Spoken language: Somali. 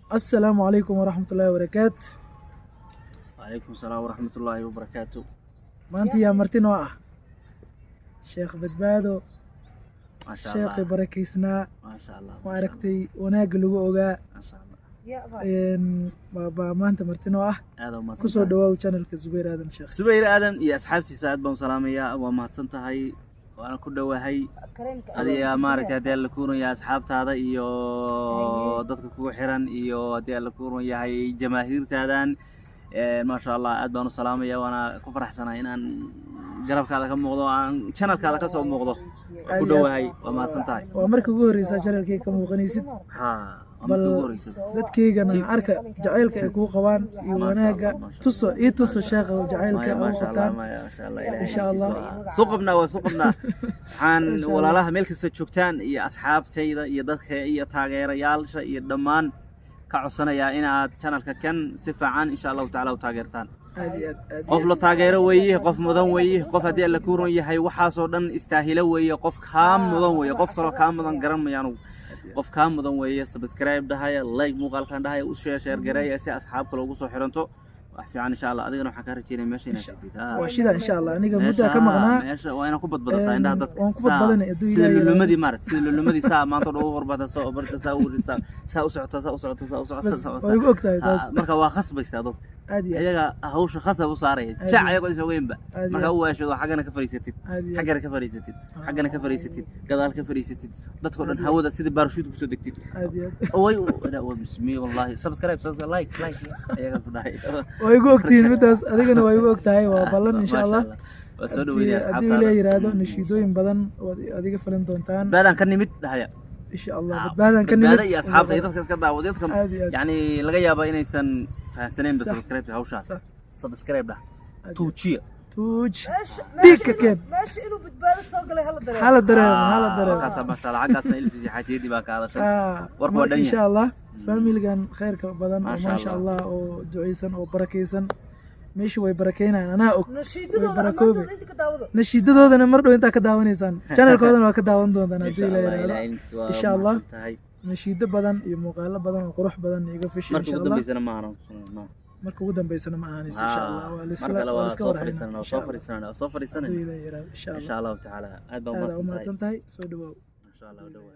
Assalaamu calaykum waraxmatullaahi wabarakaatu. Wacalaykum asalaam waraxmatullaahi wabarakaatu. Maanta yaa marti noo ah? Sheekh Badbaado. Maasha Allah. Sheekhii barakaysnaa. Maasha Allah. Ma aragtay wanaagga lagu ogaa? Maasha Allah. Baa maanta marti noo ah. Aad u mahadsan Kusoo tahay. dhawaaw channelka Zubayr Aadan Sheekh. Subayr Aadan iyo asxaabtiisa aad baan u salaamayaa. Waa mahadsan tahay, waana ku dhowahay. Adiga maaragtay, haddii Alla kuuran yahay, asxaabtaada iyo dadka kugu xiran iyo haddii Alla kuuran yahay jamaahiirtaadan, maasha Allah, aad baan u salaamaya. Waana ku faraxsanahay inaan garabkaada ka muuqdo, aan channelkaada ka soo muuqdo. Waa ku dhowahay, waa mahadsan tahay. Waa markii ugu horreysaa channelkay ka muuqanaysid. Ha, waa Bal markii ugu horreysay. dadkaygana arka jacaylka ay kuu qabaan iyo Maasha wanaagga. Allah, maasha. Tuso, ii tuso sheekha jacaylka Maya, u maasha Allah. qabtaan. Maya, maasha Allah, Ilaahay Insha Allah. waa soo qabnaa, waa soo qabnaa. Waxaan Insha Allah. walaalaha meel kasta joogtaan iyo asxaabtayda iyo dadka iyo taageerayaasha iyo dhammaan ka codsanayaa inaad channelka kan si fiican insha Allahu tacaala u taageertaan. Aad iyo aad, aad iyo Qof aad. la taageero weeye, qof mudan weeye, qof haddii Alla kuu ron yahay waxaasoo dhan istaahilo weeye, qof kaa mudan weeye. Qof kaloo kaa mudan garan maya anugu. Qof kaa mudan weeye. Subscribe dhahaya, like muuqaalkan dhahaya, u share, share gareeya si asxaab kale ugu soo xiranto. Wax fiican insha Allah. Adigana waxaan kaa rajeynaya meesha inaad tagtid. Waa shida insha Allah. Aniga muddaa ka maqnaa. Meesha waa inaad ku badbadataa indhaha dadka. Waan ku badbadanay hadduu Sida Ilaahay yiraahdo. lulumadii maarata, sida lulumadii saa maanta dhan ugu horbata, soo barta, saa u saa saa u socota, saa u socota, saa u socota, Bas, saa u waa igu ogtahay taas. Marka waa khasbaysaa dadka. Aad iyo aad. Iyaga hawsha khasab u saaraya. Aad Jac iyo ayagoo is ogeynba. Aad iyo Marka aad. u waasho, xaggana ka fadhiisatid, Aad iyo aad. xaggana ka fadhiisatid, xaggana ka fadhiisatid, gadaal ka fadhiisatid, dadkoo dhan Aad iyo hawada sida baarashuud kusoo degtid. Aad iyo aad. Way bismi wallahi, subscribe, subscribe, like, like, iyaga ku dhahay. Waa igu ogtihiin midaas, adigana waa igu ogtahay. Waa ballan insha Maasha Allah. Waa soo dhaweynaya Haddii asxaabtaada. Ilaahay yiraahdo, nashiidooyin badan waad adiga falin doontaan. Badbaadaan ka nimid dhahaya. Insha Allah, badbaadan ka nimid. Badbaada iyo asxaabta iyo dadka iska daawada, dadka Aad iyo aad. yani laga yaabaa inaysan fahansaneen ba subscribe hawshaa. Subscribe dhah. Aad iyo aad. Tuujiya. Tuuj dhiigka keen. Meesha inuu Badbaado soo galay hala dareemo. Hala dareemo, hala dareemo. Markaasa maasha Allah, xaggaasna ilfisi xaajiyadii baa ka hadashay. Warku waa Marka dhan insha yahay. Allah familigan khayrka badan oo Maasha maasha Allah. Allah oo duceysan oo barakeysan, meesha way barakeynayaan, anaa og. Nashiidadooda Way barakoobe. ammaantooda inta ka daawado. Nashiidadoodana mar dhow intaa ka daawanaysaan, channelkoodana waa ka daawan doontaan haddii Insha Ilaah Allah. yiraahdo. Ilaahay intiis waa Insha Allah. mahadsan tahay. Nashiido badan iyo muuqaalo badan oo qurux badan iga fishi Marka insha ugu Allah. dambeysana ma ahan. Marka ugu dambeysana ma ahaanayso insha Allah. Waa Mar lisla kale waa waa liska soo warhaynaa fadhiisanana, insha soo Allah. fadhiisanana, soo Hadduu fadhiisanana. Ilaah yiraahdo insha Insha Allah. Allahu tacaala, aad baa Aad aa umahadsan u tahay. mahadsan tahay, soo dhawaaw. Insha Allah, dhawaa.